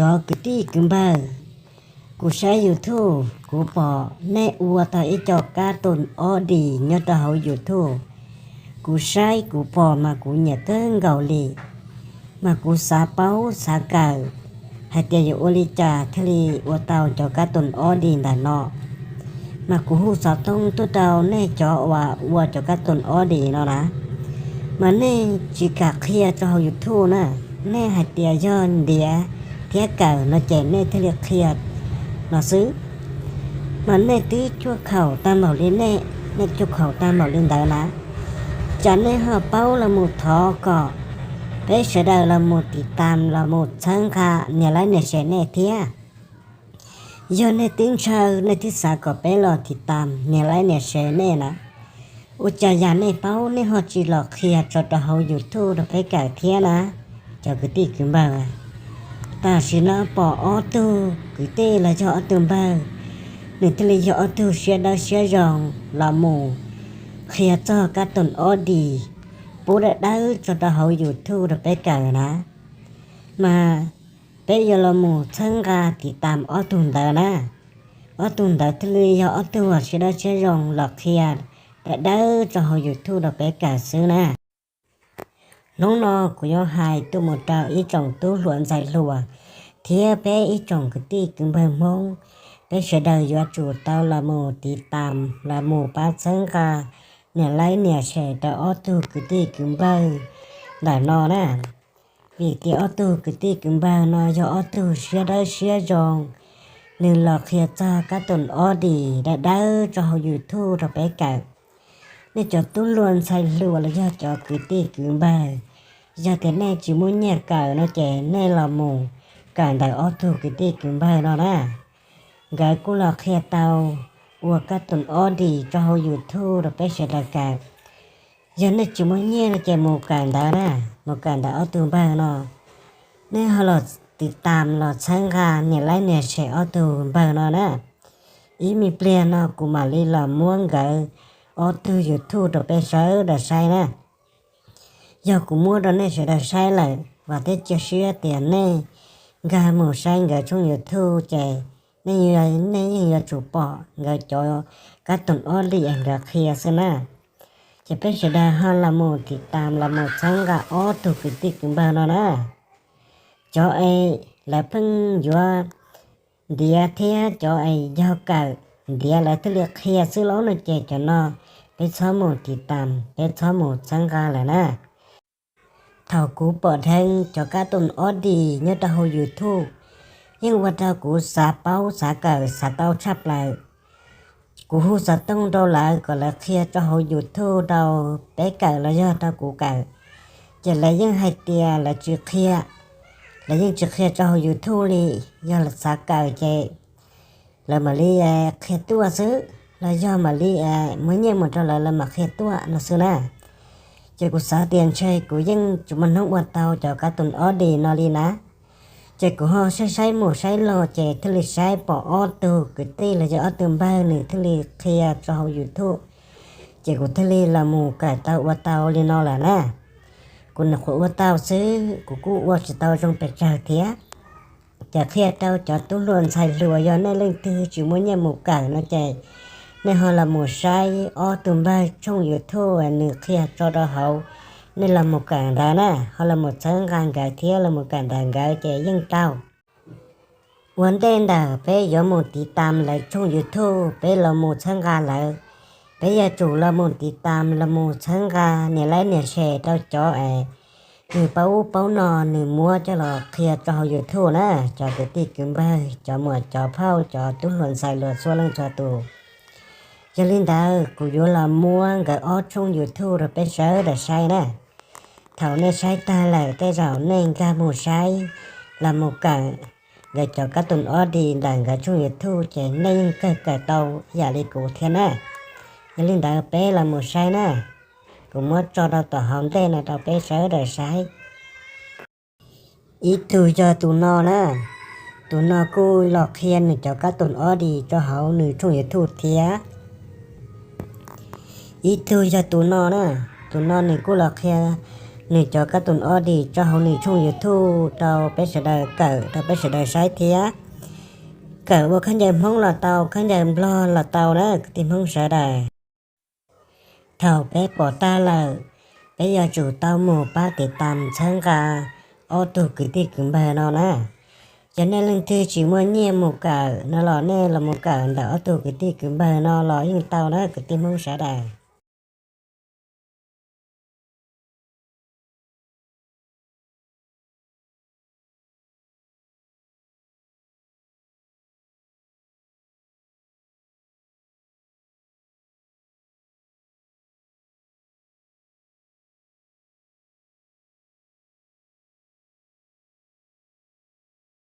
Cov kwv tij kwv npawg, kuv saib YouTube kuv pom nej ua tau ib co kab toom ob dis nyob rau hauv YouTube. Kuv saib kuv pom mas kuv nyiam kawg nkaus li, mas kuv xav paub xav kawm hais tias yuav ua li cas thiaj li ua tau cov kab toom ob dis ntawm no. Mas kuv hu xov tooj tuaj rau nej cov uas ua cov kab toom ob dis no na, mas nej tsis kam qhia rau hauv YouTube na, nej hais tias yog ntiav thiab kawm no ces nej thiaj li qhia no xwb. Mas nej twb cuaj khaum tag npaum li nej, nej cuaj khaum tag npaum li ntawd na, cas nej ho paub los mus thov kom peb sawv daws los mus tiv tam los mus txhawb nqa nias laib nias share nej thiab? Yog nej twb ntshaw nej twb xav kom peb los tiv tam nias laib nias share nej na, ua cas yam nej paub nej ho tsis los qhia tso rau hauv YouTube rau peb kawm thiab na, cov kwv tij kwv npawg? Tam sim no pom ob tug kwv tij los yog ob tug npawg, nws thiaj li yog ob tug siab dawb siab zoo los mus qhia txog kab toom ob dis pub dawb dawb tso rau hauv YouTube rau peb kawm na. Mas peb yuav los mus txhawb nqa tiv tam ob tug ntawd na. Ob tug ntawd thiaj li yog ob tug siab dawb siab zoo los qhia dawb dawb rau hauv YouTube rau peb kawm xwb na. Hnub no kuv yuav hais tuaj mus rau ib tsoom tub hluas ntxhais hluas thiab peb ib tsoom kwv tij kwv npawg Hmoob, peb sawv daws yuav tsum tau los mus tiv tam los mus pab txhawb nqa nias laib nias share rau ob tug kwv tij kwv npawg ntawm no na. Vim tias ob tug kwv tij kwv npawg no yog ob tug siab dawb siab zoo, nws los qhia txog kab toom ob dis dawb dawb rau hauv YouTube rau peb kawm. Nej cov tub hluas ntxhais hluas los yog cov kwv tij kwv npawg, yog tias nej tsis muaj nyiaj kawm no ces nej los mus kawm ntawm ob tug kwv tij kwv npawg no na. Nkawd kuj los qhia tau ua kab toom ob dis rau hauv YouTube rau peb sawv daws kawm. Yog nej tsis muaj nyiaj no ces mus kawm ntawd na, mus kawm ntawm ob tug npawg no. Nej ho los tiv tam los txhawb nqa nias laib nias share ob tug npawg no na. Ib me pliag no kuv mam li los muab nkawd ob tug YouTube rau peb sawv daws saib na. Yog kuv muab rau nej sawv daws saib lawm, vam thiab cia siab tias nej nkag mus saib nkawd tshooj YouTube ces nej, nej yeej yuav tsum pom nkawd cov kab toom ob dis nkawd qhia xwb na. Ces peb sawv daws ho los mus tiv tam los mus txhawb nqa ob tug kwv tij kwv npawg no na. Cov es lawv pheej yuav ntiav thiab cov es yog kawm ntiav lawv thiaj li qhia xwb lauj no ces cov no peb txhob mus tiv tam, peb txhob mus txhawb nqa lawm na. Thaum kuv pom dheev cov kab toom ob dis nyob rau hauv YouTube, yeej ua rau kuv xav paub xav kawm xav tau tshaj plaws. Kuv hu xov tooj rau lawv kom lawv qhia rau hauv YouTube rau peb kawm los yog rau kuv kawm, ces lawv yeej hais tias lawv tsis qhia, lawv yeej tsis qhia rau hauv YouTube li. Yog lawv xav kawm ces lawv mam li qhia tuaj xwb, los yog mam li muab nyiaj mus rau lawv, lawv mam qhia tuaj no xwb na. Ces kuv xav tias ntshe kuv yeej tsis muaj hnub ua tau cov kab toom ob dis no li na. Ces kuv ho saib saib mus saib los ces thiaj li saib pom ob tug kwv tij los yog ob tug npawg nws thiaj li qhia rau hauv YouTube. Ces kuv thiaj li los mus kawm tau ua tau li no lawm na. Kuv nyuam qhuav ua tau xwb, kuv kuj ua tsis tau zoo pes tsawg thiab. Ces qhia rau cov tub hluas ntxhais hluas, yog nej leej twg tsis muaj nyiaj mus kawm no ces nej ho los mus saib ob tug npawg tshooj YouTube nws qhia tso rau hauv, nej los mus kawm ntawd na, ho los mus txhawb nqa nkawd thiab los mus kawm ntawm nkawd ces yeej tau. Ua ntej ntawm peb yuav mus tiv tam lawv tshooj YouTube, peb los mus txhawb nqa lawv, peb yuav tsum los mus tiv tam los mus txhawb nqa nias like nias share rau cov es nws paub ub paub no nws muab coj los qhia rau hauv YouTube na, cov kwv tij kwv npawg, cov muam cov phauj, cov tub hluas ntxhais hluas txhua leej txhua tus. Yog li ntawd kuv yuav los muab nkawd ob tshooj YouTube rau peb sawv daws saib na. Thaum nej saib tag lawm tej zaum nej nkag mus saib, los mus kawm nkawd cov kab toom ob dis ntawm nkawd tshooj YouTube ces nej yeej kawg kawm tau yam li kuv thiab na. Yog li ntawd peb los mus saib na, kuv muab tso rau tom hauv ntej no rau peb sawv daws saib. Ib tug yog tus no na, tus no kuj los qhia nws cov kab toom ob dis rau hauv nws tshooj YouTube thiab. Ib tug yog tus no na, tus no nws kuj los qhia nws cov kab tus audio tso hauv nws tshooj YouTube rau peb sawv daws kawm, rau peb sawv daws saib thiab. Kawm ua khaub ncaws Hmoob los tau, khaub ncaws Nplog los tau na kwv tij Hmoob sawv daws. Thaum peb pom tag lawm, peb yuav tsum tau mus pab tiv tam txhawb nqa ob tug kwv tij kwv npawg no na. Yog nej leej twg tsis muaj nyiaj mus kawm no los nej los mus kawm ntawm ob tug kwv tij kwv npawg no los yeej tau na kwv tij Hmoob sawv daws.